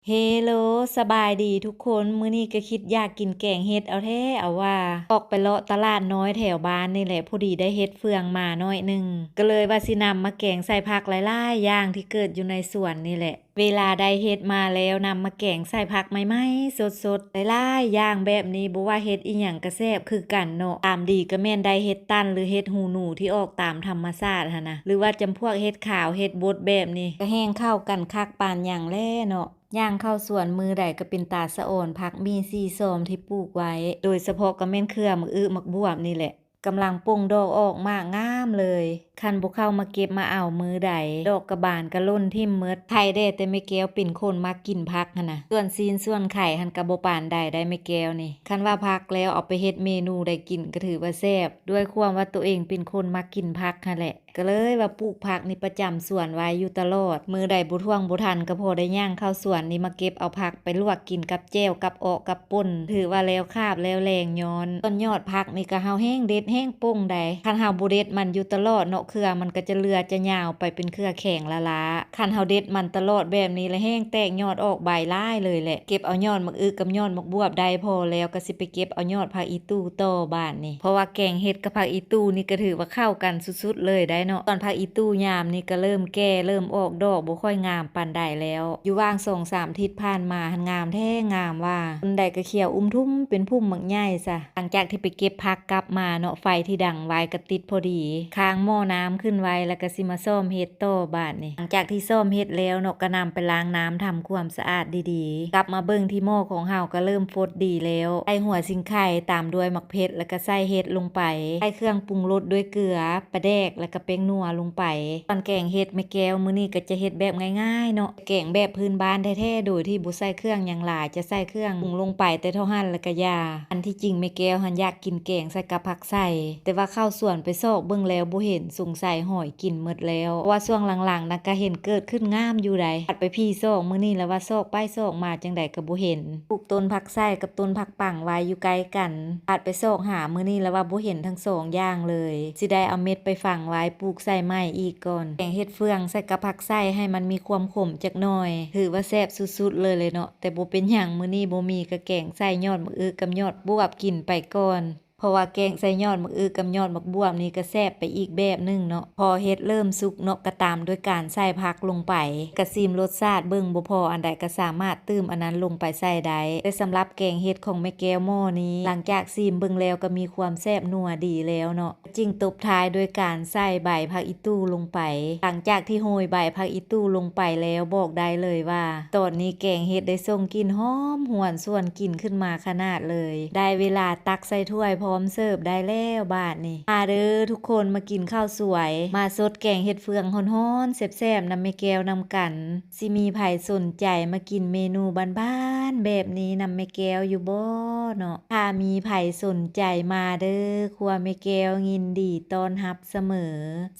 ເຮໂລ ສະບາຍດີທຸກຄົນ, ມື້ນີ້ກໍຄິດຢາກກິນແກງເຫັດເອົາແທ້ເອົາວ່າ. ອອກໄປເລາະຕະຫຼາດນ້ອຍແຖວບ້ານນີ້ແຫຼະ, ພໍດີໄດ້ເຫັດເຟືອງມາໜ້ອຍໜຶ່ງ, ກໍເລີຍວ່າຊິນຳມາແກງໃສ່ຜັກຫຼາຍໆຢ່າງທີ່ເກີດຢູ່ໃນສວນນີ້ແຫຼະ. ເວລາໄດ້ເຫັດມາແລ້ວ ນຳມາແກງໃສ່ຜັກໃໝ່ໆສົດໆ ຫຼາຍໆຢ່າງແບບນີ້, ບໍ່ວ່າເຫັດອີ່ຫຍັງກໍແຊບຄືກັນເນາະ. ຕາມດີກໍແມ່ນໄດ້ເຫັດຕັນ ຫຼື ເຫັດຫູໜູທີ່ອອກຕາມທຳມະຊາດຫັ້ນນະ, ຫຼືວ່າຈຳພວກເຫັດຂາວ ເຫັດບົດແບບນີ້, ກໍແຮ່ງເຂົ້າກັນຄັກປານຫຍັງແລເນາະ. ຍ່າງເຂົ້າສວນມື້ໃດກໍເປັນຕາສະອອນ, ຜັກມີສີ່ຊອມທີ່ປູກໄວ້, ໂດຍສະເພາະກໍແມ່ນເຄືອໝາກອຶໝາກບວບນີ້ແຫຼະ, ກຳລັງປົ່ງດອກອອກໝາກງາມເລີຍ. ຄັນບໍ່ເຂົ້າມາເກັບມາເອົາມື້ໃດ, ດອກກະບານກະຫຼົ່ນຖິ້ມໝົດ. ໄຄແດ່ແຕ່ແມ່ແກ້ວເປັນຄົນມັກກິນຜັກຫັ້ນນະ, ສ່ວນຊີ້ນສ່ວນໄຂ່ຫັ້ນກະບໍ່ປານໃດໄດ໋ແມ່ແກ້ວນີ້. ຄັນວ່າຜັກແລ້ວເອົາໄປເຮັດເມນູໃດກິນກໍຖືວ່າແຊບ, ດ້ວຍຄວາມວ່າໂຕເອງເປັນຄົນມັກກິນຜັກຫັ້ນແຫຼະ. ກໍເລີຍວ່າປູກຜັກນີ້ປະຈຳສວນໄວ້ຢູ່ຕະຫຼອດ, ມື້ໃດບໍ່ທ່ວງບໍ່ທັນກໍພໍໄດ້ຍ່າງເຂົ້າສວນນີ້ມາເກັບເອົາຜັກໄປລວກກິນກັບແຈ່ວ ກັບເອາະ ກັບປົ່ນ, ຖືວ່າແລ້ວຄາບແລ້ວແລງຍ້ອນ. ສ່ວນຍອດຜັກນີ້ກໍເຮົາແຮ່ງເດັດແຮ່ງປົ່ງໄດ໋, ຄັນເຮົາບໍ່ເດັດມັນຢູ່ຕະຫຼອດເນາະ, ເຄືອມັນກໍຈະເຫຼືອຈະຍາວໄປເປັນເຄືອແຂງລ້າໆ. ຄັນເຮົາເດັດມັນຕະຫຼອດແບບນີ້ລະແຮ່ງແຕກຍອດອອກໃບຫຼາຍເລີຍແຫຼະ. ເກັບເອົາຍອດໝາກອຶກັບຍອດໝາກບວບໄດ້ພໍແລ້ວ ກໍຊິໄປເກັບເອົາຍອດຜັກອີ່ ຕູ້ຕໍ່ບາດນີ້, ເພາະວ່າແກງເຫັດກັບຜັກອີ່ຕູ້ນີ້ກໍຖືວ່າເຂົ້າກັນສຸດໆເລີຍໄດ໋ເນາະ. ສ່ວນຜັກອີ່ຕູ້ຍາມນີ້ກໍເລີ່ມແກ່ ເລີ່ມອອກດອກ ບໍ່ຄ່ອຍງາມປານໃດແລ້ວ. ຢູ່ຫວ່າງສອງສາມທິດຜ່ານມາຫັ້ນງາມແທ້ງາມວ່າ, ຕົ້ນໃດກໍຂຽວອຸ່ມທຸ່ມເປັນພຸ່ມບັກໃຫຍ່ຊະ. ຫຼັງຈາກທີ່ໄປເກັບຜັກກັບມາເນາະ, ໄຟທີ່ດັງໄວ້ກໍຕິດພໍດີ, ຄ້າງໝໍ້ນ້ຳຂຶ້ນໄວ້ ແລ້ວກໍຊິມາຊ້ອມເຫັດຕໍ່ບາດນີ້. ຫຼັງຈາກທີ່ຊ້ອມເຫັດແລ້ວເນາະ, ກໍນຳໄປລ້າງນ້ຳທຳຄວາມສະອາດດີໆ. ກັບມາເບິ່ງທີ່ໝໍ້ຂອງເຮົາກໍເລີ່ມຟົດດີແລ້ວ, ໃສ່ຫົວສີໄຄ ຕາມດ້ວຍໝາກເຜັດ ແລ້ວກໍໃສ່ເຫັດລົງໄປ, ໃສ່ເຄື່ອງປຸງລົດດ້ວຍເກືອ, ປາແດກ ແລ້ວກໍແປ້ງນົວລົງໄປ. ສ່ວນແກງເຫັດແມ່ແກ້ວມື້ນີ້ກໍຈະເຮັດແບບງ່າຍໆເນາະ, ແກງແບບພື້ນບ້ານແທ້ໆ ໂດຍທີ່ບໍ່ໃສ່ເຄື່ອງຫຍັງຫຼາຍ, ຈະໃສ່ເຄື່ອງປຸງລົງໄປແຕ່ເທົ່ານັ້ນ ແລ້ວກໍຢ່າ. ອັນທີ່ຈິງແມ່ແກ້ວຫັ້ນຢາກກິນແກງໃສ່ກັບຜັກໄຊ, ແຕ່ວ່າເຂົ້າສວນໄປຊອກເບິ່ງແລ້ວບໍ່ເຫັນ, ສົງໄສຫອຍກິນໝົດແລ້ວ, ເພາະວ່າຊ່ວງຫຼັງໆນະກະເຫັນເກີດຂຶ້ນງາມຢູ່ໃດ໋. ພັດໄປພີ້ຊອກມື້ນີ້ລະວ່າຊອກໄປຊອກມາຈັ່ງໃດກໍບໍ່ເຫັນ. ປູກຕົ້ນຜັກໄຊກັບຕົ້ນຜັກປັງໄວ້ຢູ່ໃກ້ກັນ, ພັດໄປຊອກຫາມື້ນີ້ລະວ່າບໍ່ເຫັນທັງສອງຢ່າງເລີຍ. ຊິໄດ້ເອົາເມັດໄປຝັງໄວ້ ປູກໃສ່ໃໝ່ອີກກ່ອນ. ແກງເຫັດເຟືອງໃສ່ກັບຜັກໄຊໃຫ້ມັນມີຄວາມຂົມຈັກໜ່ອຍ, ຖືວ່າແຊບສຸດໆເລີຍເນາະ. ແຕ່ບໍ່ເປັນຫຍັງ, ມື້ນີ້ບໍ່ມີກໍແກງໃສ່ຍອດໝາກອຶກັບຍອດບວບກິນໄປກ່ອນ, ເພາະວ່າແກງໃສ່ຍອດໝາກອຶກັບຍອດໝາກບວບນີ້ກໍແຊບໄປອີກແບບໜຶ່ງເນາະ. ພໍເຫັດເລີ່ມສຸກເນາະ, ກໍຕາມດ້ວຍການໃສ່ຜັກລົງໄປ, ກໍຊີມລົດຊາດເບິ່ງ, ບໍ່ພໍອັນໃດກໍສາມາດຕື່ມອັນນັ້ນລົງໄປໃສ່ໄດ້. ແຕ່ສຳລັບແກງເຫັດຂອງແມ່ແກ້ວໝໍ້ນີ້, ຫຼັງຈາກຊີມເບິ່ງແລ້ວກໍມີຄວາມແຊບນົວດີແລ້ວເນາະ. ຈຶ່ງຕົບທ້າຍດ້ວຍການໃສ່ໃບຜັກອີ່ຕູ້ລົງໄປ. ຫຼັງຈາກທີ່ໂຮຍໃບຜັກອີ່ຕູ້ລົງໄປແລ້ວ, ບອກໄດ້ເລີຍວ່າ ຕອນນີ້ແກງເຫັດໄດ້ສົ່ງກິ່ນຫອມຫວນຊວນກິ່ນຂຶ້ນມາຂະໜາດເລີຍ. ໄດ້ເວລາຕັກໃສ່ຖ້ວຍພ້ອມເສີບໄດ້ແລ້ວບາດນີ້. ມາເດີທຸກຄົນ, ມາກິນເຂົ້າສວຍ, ມາສົດແກງເຫັດເຟືອງຮ້ອນໆແຊບໆນຳແມ່ແກ້ວນຳກັນ. ຊິມີໃຜສົນໃຈມາກິນເມນູບ້ານໆແບບນີ້ນຳແມ່ແກ້ວຢູ່ບໍ່ເນາະ? ຖ້າມີໃຜສົນໃຈມາເດີ, ຄົວແມ່ແກ້ວຍິນດີຕ້ອນຮັບສະເໝີ.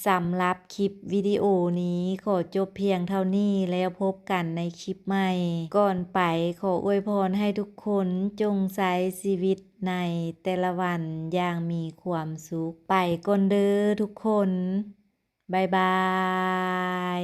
ສຳລັບຄລິບວິດີໂອນີ້ຂໍຈົບພຽງເທົ່ານີ້, ແລ້ວພົບກັນໃນຄລິບໃໝ່. ກ່ອນໄປ, ຂໍອວຍພອນໃຫ້ທຸກຄົນຈົ່ງໃຊ້ຊີວິດໃນແຕ່ລະວັນຢ່າງມີຄວາມສຸກ. ໄປກ່ອນເດີທຸກຄົນ. ບາຍບາຍ.